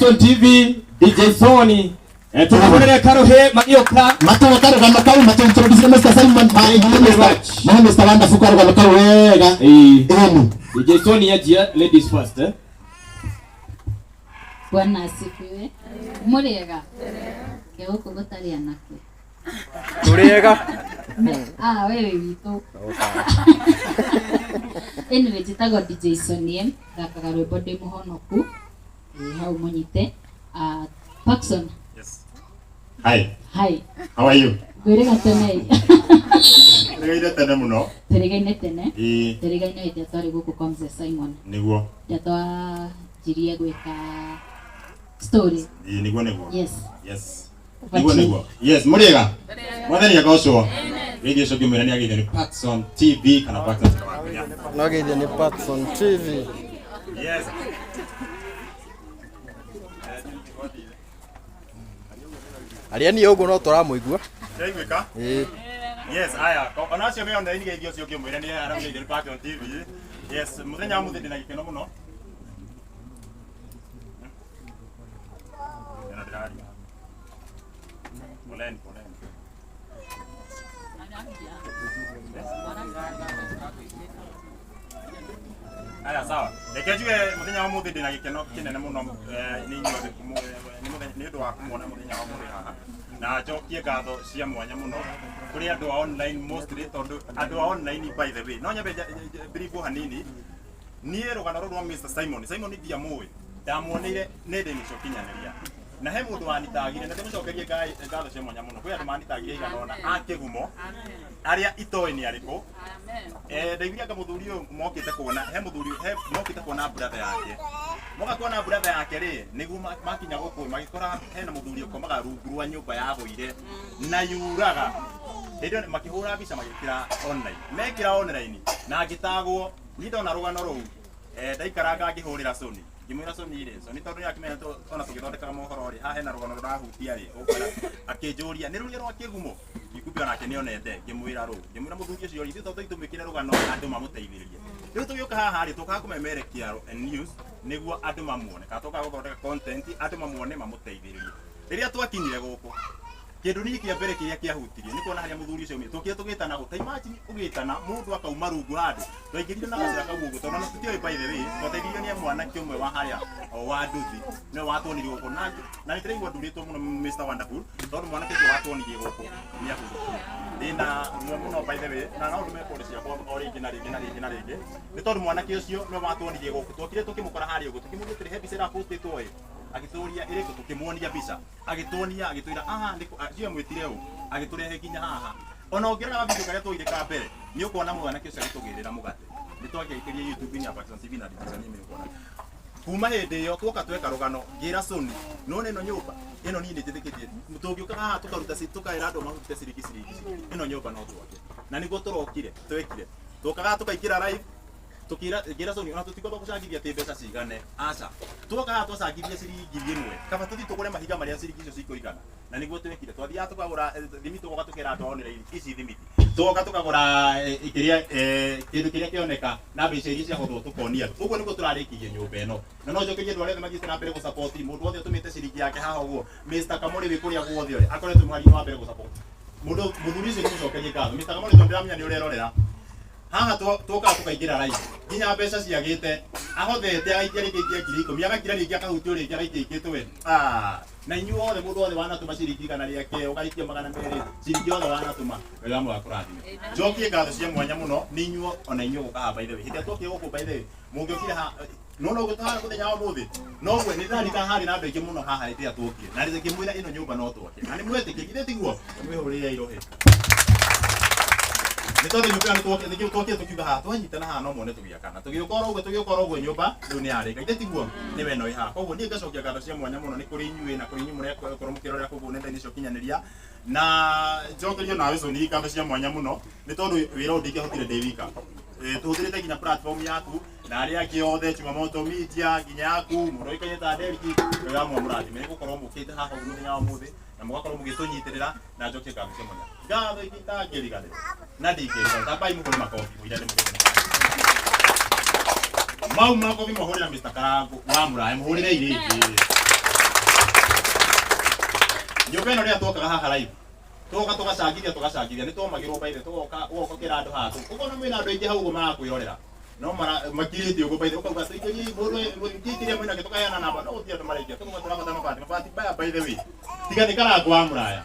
Paxson TV, DJ Sony. Tũkahũrĩre karũhĩ magĩũka. Matoe karũgano kau matũ-introduce Mr. Simon Thank you very much. Mahe Mr. Wonderful karũgano kau wega. Ĩni. DJ Sony anjia ladies first eh. Bwana asifiwe. Mũrĩega? Ke gũkũ gũtarĩ anake. Tũrĩega. Ah, we wĩ witũ. Anyway, njĩtagwo DJ Sonie, thakaga rwĩmbo ndĩ mũhonoku. Ĩ, hau mũnyite. Ah, Paxson, Yes. Hi, hi. how are you? Ngwĩrĩga tene. Tũrĩgaine tene mũno. Tũrĩgaine tene. Ĩĩ, Tũrĩgaine hĩndĩ ĩrĩa twarĩ gũkũ kwa Mzee Simon. nĩguo. Hĩndĩ ĩrĩa twanjirie gwĩka story. Ĩĩ, nĩguo nĩguo. Yes. Yes. Nĩguo nĩguo. Yes, mũrĩega. Mwathani agocwo. Rĩngĩ ũcio ngĩmwĩra nĩ ageithio nĩ Patson TV kana Patson TV. No geithio nĩ Patson TV. Yes. Aria niĩ ũguo no tũramũigua. Ndaiguĩka? Ĩĩ. Yes, aya. Ona acio me online geithio ũcio ngĩmwĩra nĩ arageithio nĩ Patson TV. Yes, mũthenya wa mũthĩ ndĩna gĩkeno mũno. Ĩno ndĩraria. Poleni, poleni. Aya, sawa. Reke njuge mũthenya wa ũmũthĩ ndĩna gĩkeno kĩnene mũno nĩ inyuothe nĩ ũndũ wa kũmuona mũthenya wa ũmũthĩ haha na njokie ngatho cia mwanya mũno kũrĩ andũ a online mostly tondũ andũ a online by the way no nyambe brief hanini niĩ rũgano rũrũ rwa Mr Simon Simon ndiamũĩ ndamuoneire nenda-inĩ cia ũkinyanĩria na he mũndũ wanitagire na ndĩmũcokerie ngatho cia mwanya mũno kwĩ andũ manitagire igana ũna a kĩgumo arĩa itoĩ nĩ arĩkũ. Ndaiguire anga mũthuri ũyũ mokĩte kuona he mũthuri he mokĩte kuona brother yake moka kuona brother yake rĩ nĩguo makinya gũkũ magĩkora hena mũthuri ũkomaga rungu rwa nyũmba yagũire na yuraga hĩndĩ ĩyo makĩhũra mbica magĩkĩra online mekĩra online na ngĩtagwo niĩ ndona rũgano rũu ndaikaranga ngĩhũrĩra Sony ngĩmwĩra Sony rĩ Sony tondũ nĩakĩmenya ona tũgĩthondekaga mohoro rĩ haha hena rũgano rũrahutia rĩ ũkwenda akĩnjũria nĩ rũrĩa rwa kĩgumo ngĩkumbia onake nĩonete ngĩmwĩra rũu ngĩmwĩra mũthuri ũcio rĩ ithuĩ to tũmwĩkĩre rũgano andũ mamũteithĩrĩrie rĩu tũgĩũka haha rĩ tũkaga kũmemerekia news nĩguo andũ mamuone kana tũkaga gũthondeka content andũ mamuone mamũteithĩrĩrie rĩrĩa twakinyire gũkũ kĩndũ niĩ kĩa mbere kĩrĩa kĩahutirie nĩ kuona harĩa mũthuri ũcio aumire tũkire tũgĩtana gũ ta imagine ũgĩtana mũndũ akauma rungu handũ twaingĩrire na gacĩra kau ũguo tondũ ona tũtiũĩ by the way twateithirio nĩ mwanake ũmwe wa harĩa o wa nduthi nĩwe watuonirie gũkũ na na nĩ ndĩraigua ndurĩtwo mũno Mr Wonderful tondũ mwanake ũcio watuonirie gũkũ nĩ ahurũkire ndĩna ruo mũno by the way na no ndũme pole ciakwa o rĩngĩ na rĩngĩ na rĩngĩ na rĩngĩ nĩ tondũ mwanake ũcio nĩwe watuonirie gũkũ twokire tũkĩmũkora harĩa ũguo tũkĩmũria atĩrĩ he mbica ĩrapostĩtwo ĩ agĩtũria ĩrĩkũ tũkĩmuonia mbica agĩtuonia agĩtwĩra aha nĩ acio amwĩtire ũ agĩtũrehe nginya haha ona ũngĩrora video karĩa twoire ka mbere nĩ ũkuona mwanake ũcio agĩtũgĩrĩra mũgate nĩ twakĩaikĩrie YouTube-inĩ ya Pakistan TV na Digital nĩ ũkuona kuma hĩndĩ ĩyo twoka tweka rũgano ngĩra Sony nona ĩno nyũmba ĩno niĩ nĩ njĩtĩkĩtie tũngĩũka haha tũkaruta tũkaĩra andũ marute ciringi ciringi ciringi ĩno nyũmba no twake na nĩguo tũrokire twekire twokaga tũkaingĩra live tukira ngira Sony ona tutikwamba gucangithia ati mbeca cigane aca tuoka haha twacangithia ciringi 1000 kaba tuthi tugure mahiga maria ciringi icio cikũigana na nĩguo twekire twathiaga tukagũra thimiti tũgoka tũkera andũ a online ici thimiti tũgoka tũkagũra kĩrĩa kĩndũ kĩrĩa kĩoneka na mbeca iria ciahothwo tũkonia andũ ũguo nĩguo tũrarĩkirie nyũmba ĩno na no njokerie andũ arĩa othe mathiĩte na mbere gũ-support mũndũ wothe ũtũmĩte ciringi yake haha ũguo Mr. Kamori wĩ kũrĩa guothe ũrĩ akoretwo mũhari-inĩ wa mbere gũ-support mũndũ mũthuri ũcio nĩmũcokerie ngatho Mr. Kamori tondũ ndĩramenya nĩ ũrerorera haha twokaga tũkaingĩra live nginya mbeca ciagĩte ahothete agaikia rĩngĩ aikia 10,000 agakira rĩngĩ akahutio rĩngĩ agaikia ingĩ twene Ah, na inyuĩ othe mũndũ wothe wanatũma ciringi 100 ũgaikia 200 ciringi yothe wanatũma Ngai wa muoyo akũrathime njokie ngatho cia mwanya mũno nĩ inyuĩ ona inyuĩ gũka haha by the way hĩndĩ ĩrĩa twokire gũkũ by the way mũngĩokire ha no no gũtahara mũthenya wa ũmũthĩ noguo nĩ ndĩraririkana harĩ na andũ aingĩ mũno haha hĩndĩ ĩrĩa twokire na ngĩmwĩra ĩno nyũmba no twake na nĩ mwetĩkĩrire githĩ tiguo mwĩhũrĩre irohe nĩ tondũ nyũmba ĩyo nĩ twokire nĩkĩo twokire tũkiuga haha twanyitana haha no muone tũgĩakana tũgĩũka oro ũguo tũgĩũka oro ũguo nyũmba rĩu nĩ yarĩka githĩ tiguo nĩwe ĩno ĩ haha koguo niĩ ngacokia ngatho cia mwanya mũno nĩ kũrĩ inyuĩ na kũrĩ inyuĩ mũrekorwo mũkĩrorera kũu nenda-inĩ cia ũkinyanĩria na njokerio nawe Sony ngatho cia mwanya mũno nĩ tondũ wĩra ũyũ ndingĩahotire ndĩ wika. Tũhũthĩrĩte nginya platform yaku na arĩa angĩ othe Chumamoto Media nginya yaku mũndũ ũĩkaine ta Derrick Ngai wa muoyo mũrathime nĩ gũkorwo mũkĩte haha ũguo mũthenya wa ũmũthĩ na mũgakorwo mũgĩtũnyitĩrĩra na njokie ngatho cia mwanya ngatho ingĩ itangĩriganĩrwo na ndingĩriganĩrwo tambai mũhũre makobi mũira nĩ mũhũre mau makobi mahũrĩra Mr. Karangu wa Mũraya mũhũrĩre irĩngĩ. Nyũmba ĩno rĩrĩa twokaga haha live twoka tũgacangithia tũgacangithia nĩ twomagĩrwo baithe tũgoka ũgoka ũkĩra andũ haha ũkona mwĩna andũ aingĩ hau ũguo marakwĩrorera no makirĩte ũguo baithe ũkauga tũikĩrie mũndũ kĩrĩa mwĩnake tũkaheana namba no gũtirĩ andũ maraikia tũkauga tũrabatara mabati mabati maya by the way tiga nĩ Karango wa Mũraya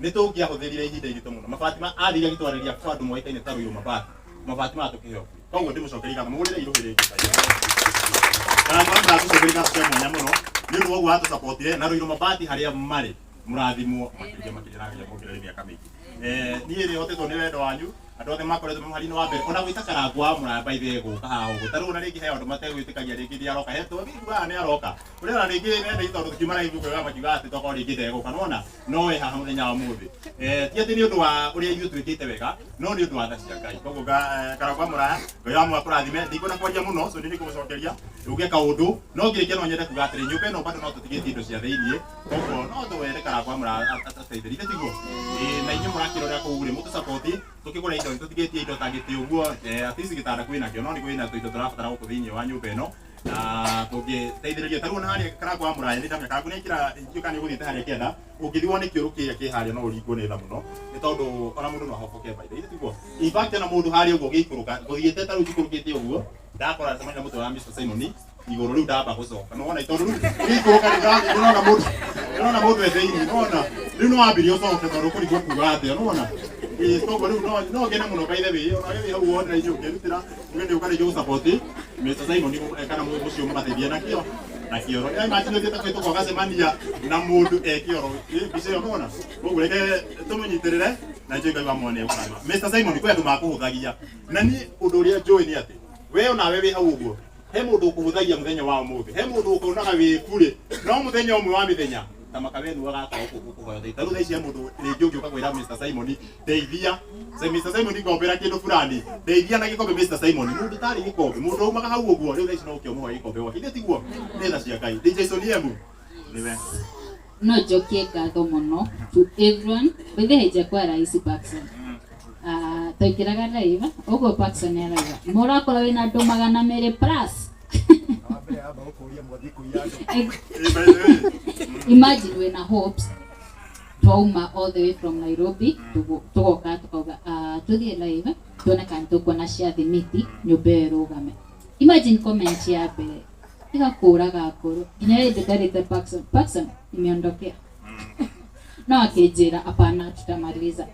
nĩ tũngĩahũthĩrire ihinda iritũ mũno mabati ma athire agĩtwarĩria kwa andũ moĩkaine ta Rũirũ mabati mabati maya tũkĩheo koguo ndĩmũcokerie ngatho mũhũrĩre irũhĩ rĩngĩ Karango wa Mũraya tũcokerie ngatho cia mwanya mũno nĩ ũndũ wa ũguo watũcapotire na Rũirũ mabati harĩa marĩ mũrathimwo makĩria makĩria na Ngai amuongerere mĩaka mĩingĩ. Niĩ nĩ hotetwo nĩ wendo wanyu andũ othe makoretwo me mũhari-inĩ wa mbere ona gwĩta Karango wa Mũraya by the way gũka haha ũguo ta rĩu ona rĩngĩ he andũ mategwĩtĩkagia rĩngĩ nĩ aroka he tũgĩiguaga nĩ aroka kũrĩ ona rĩngĩ nenda tondũ tukiuma live ũguo makiuga atĩ tokorwo rĩngĩ ndegũka nĩwona no we haha mũthenya wa ũmũthĩ. Ti atĩ nĩ ũndũ wa ũrĩa ithuĩ twĩkĩte wega no nĩ ũndũ wa tha cia Ngai koguo Karango wa Mũraya Ngai wa akũrathime ndikuona kwaria mũno so nĩ kũmũcokeria uge kaũndũ no ngĩrĩkia no nyende kuga atĩrĩ nyũmba ĩno bado no tũtigĩtie indo cia thĩiniĩ koguo no twende Karango wa Mũraya ateithĩrĩrie tiguo na inyuĩ mũrakĩrorera kũu rĩ mũtũcapoti tũkĩgũra indo tũtigĩtie indo ta gĩtĩ ũguo at least gĩtanda kwĩna kĩo no nĩ kwĩna tũindo tũrabatara gũkũ thĩiniĩ wa nyũmba ĩno na tũngĩteithĩrĩria ta rĩu ona harĩa Karango wa Mũraya nĩ ndamenya Karango nĩ ekĩra ndiũĩ kana nĩ ũgũthiĩte harĩa kĩanda ũngĩthiĩ wone kĩũrũ kĩrĩa kĩ harĩa no ũringwo nĩ tha mũno nĩ tondũ ona mũndũ no ahoboke by the way tiguo in fact ona mũndũ harĩa ũguo ũgĩikũrũka gũthiĩte ta rĩu njikũrũkĩte ũguo ndakora cemania na mũtwe wa Mr Simon igũrũ rĩu ndamba gũcoka nĩwona tondũ rĩu ũgĩikũrũka nĩũrona mũndũ nĩũrona mũndũ e thĩiniĩ nĩwona rĩu no wambirie ũcoke tondũ ũkũrigwo kuga atĩa nĩwona koguo rĩu no ngene mũno by the way ona we wĩ hau wonera inyuĩ ũngĩrutĩra uge nĩ ũka rĩngĩ gũsupport Mr Simon kana mũciĩ ũmũmateithie nakĩo na kĩoro nĩ imagine ũthiĩte kũhĩtũka ũgacemania na mũndũ e kĩoro mbica ĩyo nĩwona koguo reke tũmũnyitĩrĩre na njũĩ Ngai wa muone ũkarathima Mr Simon kwĩ andũ makũhũthagia na niĩ ũndũ ũrĩa njũĩ nĩ atĩ we onawe wĩ hau ũguo he mũndũ ũkũhũthagia mũthenya wa ũmũthĩ he mũndũ ũkonaga wĩ burĩ no mũthenya ũmwe wa mĩthenya ta makawenu agaka gũkũhoya ũteithio. Ta rĩu thaa ici he mũndũ rĩngĩ ũngĩũka kwĩra Mr Simon ndeithia Mr Simon ngombera kĩndũ fulani ndeithia na gĩkombe Mr Simon mũndũ tarĩ gĩkombe mũndũ aumaga hau ũguo rĩu thaa ici no ũke ũmũhoe gĩkombe gwake ithe tiguo nĩ tha cia Ngai DJ Sonny M nĩwe no njokie ngatho mũno to everyone by the way haijakuwa rahisi Paxson. Twaingĩraga live ũguo Paxson arauga mũrakora wĩna andũ 200 plus. Imagine wĩna hopes twauma all the way from Nairobi tugoka tukauga tuthiĩ live tuone kana tũkuona cia thimiti nyũmba ĩyo ĩrũgame. Imagine comment ya mbere ĩgakũraga ngoro nginya hĩndĩ ndarĩte Paxson Paxson imeondokea no akĩnjĩra hapana tutamaliza.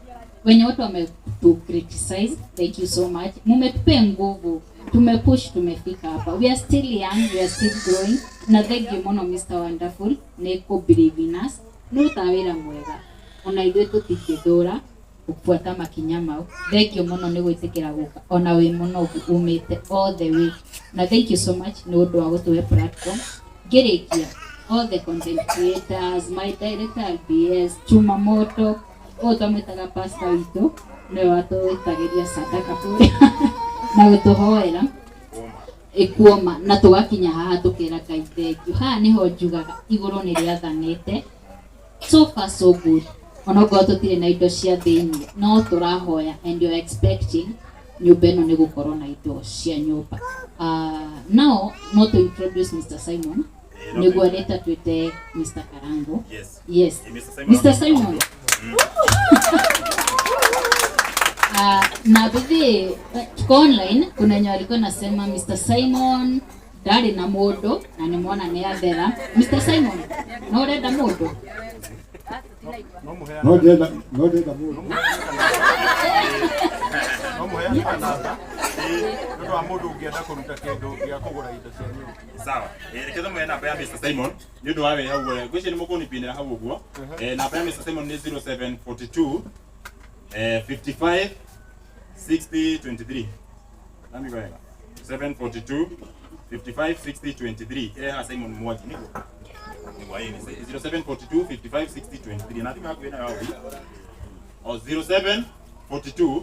Wenye watu wametu criticize, thank you so much, mumetupea nguvu, tumepush, tumefika hapa. We are still young, we are still growing. Na thank you mũno Mr Wonderful nĩ kũ believe in us. Nĩ wĩra mwega ona ithuĩ tũtingĩthũra gũbuata makinya mau. Thank you mũno nĩ gwĩtĩkĩra gũka ona wĩ mũno umĩte all the way, na thank you so much nĩ ũndũ wa gũtũhe platform. Ngĩrĩkia, all the content creators, my director RBS Chuma Moto ũyũ twamwĩtaga pastor witũ nĩwe watũĩtagĩria sadaka kũrĩa na gũtũhoera ĩkuoma na tũgakinya haha tũkĩra Ngai thank you. Haha nĩho njugaga igũrũ nĩ rĩathanĩte, so far so good. Onokorwo tũtirĩ na indo cia thĩiniĩ no tũrahoya and you're expecting nyũmba ĩno nĩ gũkorwo na indo cia nyũmba. Now no to introduce Mr Simon nĩguo rĩta twĩte Mr Karango. Yes. Yes. Mr Simon. Mr Simon. Na bithi tuko online kuna wenye walikuwa nasema Mr Simon ndarĩ na mũndũ na nĩmwona nĩ athera. Mr Simon no ũrenda mũndũ? No ndĩrenda no ndĩrenda mũndũ. No mũheane namba nĩ ũndũ wa mũndũ ũngĩenda kũruta kĩndũ gĩa kũgũra indo cia nyũmba. Sawa. Reke tũmũhe namba ya Mr Simon nĩ ũndũ wa we hau ngwĩciria nĩ mũkũnipinĩra hau ũguo. Namba ya Mr Simon nĩ 0742 55 60 23. Nami wega. 742 55 60 23. Ĩrehaga Simon Mwangi nĩguo. Nĩguo ĩĩ nĩ 0742 55 60 23. Na thimũ yaku ĩna yaũ? O 0742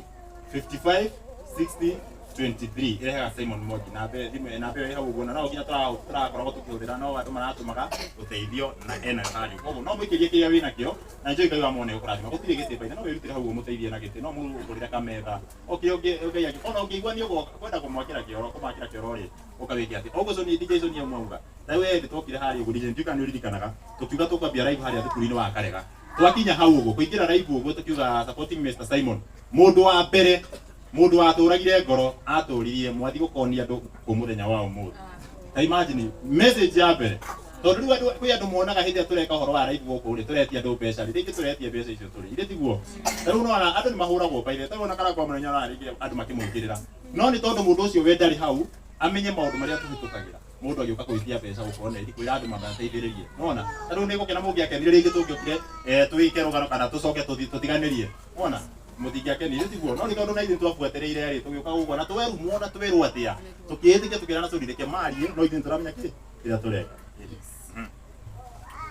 55 60 23 ĩrehaga Simon Mwangi namba thimũ namba ĩyo ĩ hau ũguo na no nginya tũrakoragwo tũkĩhũthĩra no andũ maratũmaga ũteithio na ena harĩa koguo no mũikĩrie kĩrĩa wĩnakĩo na njũĩ Ngai wa muone ũkũrathima gũtirĩ gĩtĩ baitha no wĩrutĩre hau ũmũteithie na gĩtĩ no mũgũrĩre kametha o kĩrĩa ũngĩ Ngai ona ũngĩigua nĩ ũkwenda kũmwakĩra kĩoro kũmakĩra kĩoro rĩ ũkawĩke atĩ ũguo so ni DJ Sonia mwauga ta we twokire harĩa ũguo DJ ndiũĩ kana nĩ ũririkanaga tũkiuga tũkwambia live harĩa thukuru-inĩ wa Karega Twakinya hau ũguo kũingĩra live ũguo tũkiuga supporting Mr Simon, mũndũ wa mbere, mũndũ watũragire ngoro, atũririe mwathi gũkonia andũ kũ mũthenya wa ũmũthĩ. Ta imagine message ya mbere, tondũ rĩu andũ, kwĩ andũ monaga hĩndĩ ĩrĩa tũreka ũhoro wa live gũkũ rĩ, tũretia andũ mbeca rĩ, rĩngĩ tũretia mbeca icio tũrĩ irĩ tiguo. Ta rĩu nĩwona andũ nĩ mahũragwo baithe, ta rĩu ona Karangwa mũnene ararĩngire andũ makĩmũingĩrĩra, no nĩ tondũ mũndũ ũcio we ndarĩ hau amenye maũndũ marĩa tũhĩtũkagĩra. Mũndũ agĩũka gwĩtia mbeca gũkorwo na kwĩra andũ mamateithĩrĩrie, nĩwona? Ta rĩu nĩgũkena mũngĩakenire rĩngĩ tũngĩokire twĩke rũgano kana tũcoke tũthiĩ tũtiganĩrie, nĩwona? Mũtingĩakenire tiguo, no nĩ tondũ na ithuĩ twabuatĩrĩire rĩ, tũgĩũka gũkũ na twerumwo na twerwo atĩa, tũkĩĩtĩkia tũkĩrana tũri reke marie, no ithuĩ nĩtũramenya kĩ kĩrĩa tũreka.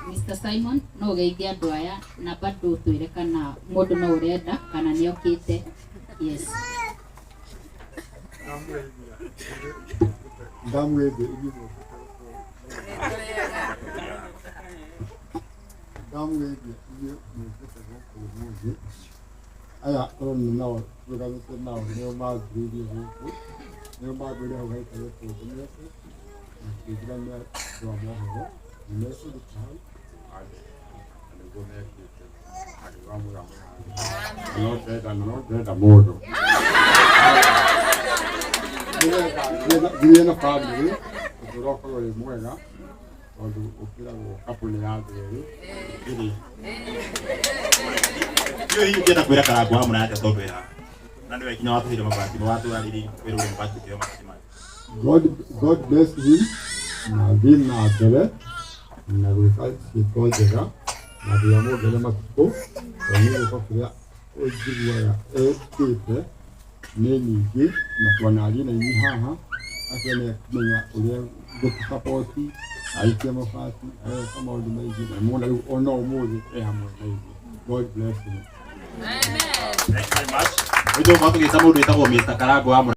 Mr Simon, no ũgeithie andũ aya na bado ũtwĩre kana mũndũ no ũrenda kana nĩ okĩte. Yes. Ndamwĩthĩ inyuĩ mũkĩte gũkũ, ndamwĩthĩ inyuĩ mũkĩte gũkũ ũmũthĩ. Aya tũrona nao tũrũgamĩte nao nĩo mambĩrĩirie gũkũ, nĩo mambĩrĩirie hau haikarĩtwo mĩeke makĩingĩra nĩ andũ a mohoro nĩ mekũruta hau na nĩguo mekĩte akiuga mwega mũno. No ndĩrenda, no ndĩrenda mũndũ nĩgetha nginya na bamĩrĩ ũtũũro ũkorwo wĩ mwega, tondũ ũkĩragwo couple nĩ ya andũ erĩ. Ndiũĩ hihi ũngĩenda kwĩra Karangũ wa mũraya atĩa, tondũ ĩ haha na nĩwe nginya watũheire mabati, nĩ watũrarĩrie kwĩrwo ũrĩa mabati tũkĩheo mabati maya. God bless him na athiĩ na mbere na gwĩka ciĩko njega na Ngai amuongerere matukũ, tondũ nĩ gwĩka kũrĩa njiguaga ekĩte nĩ nyingĩ, na twanaria na inyuĩ haha acio nĩ ekũmenya ũrĩa gũtũsapoti, aikia mabati, ageka maũndũ maingĩ, na muona rĩu ona ũmũthĩ e hamwe na ithuĩ. God bless him. Thank you very much. Rĩu tũgũkorwo tũgĩta mũndũ wĩtagwo Mr Karangũ wa Mũraya.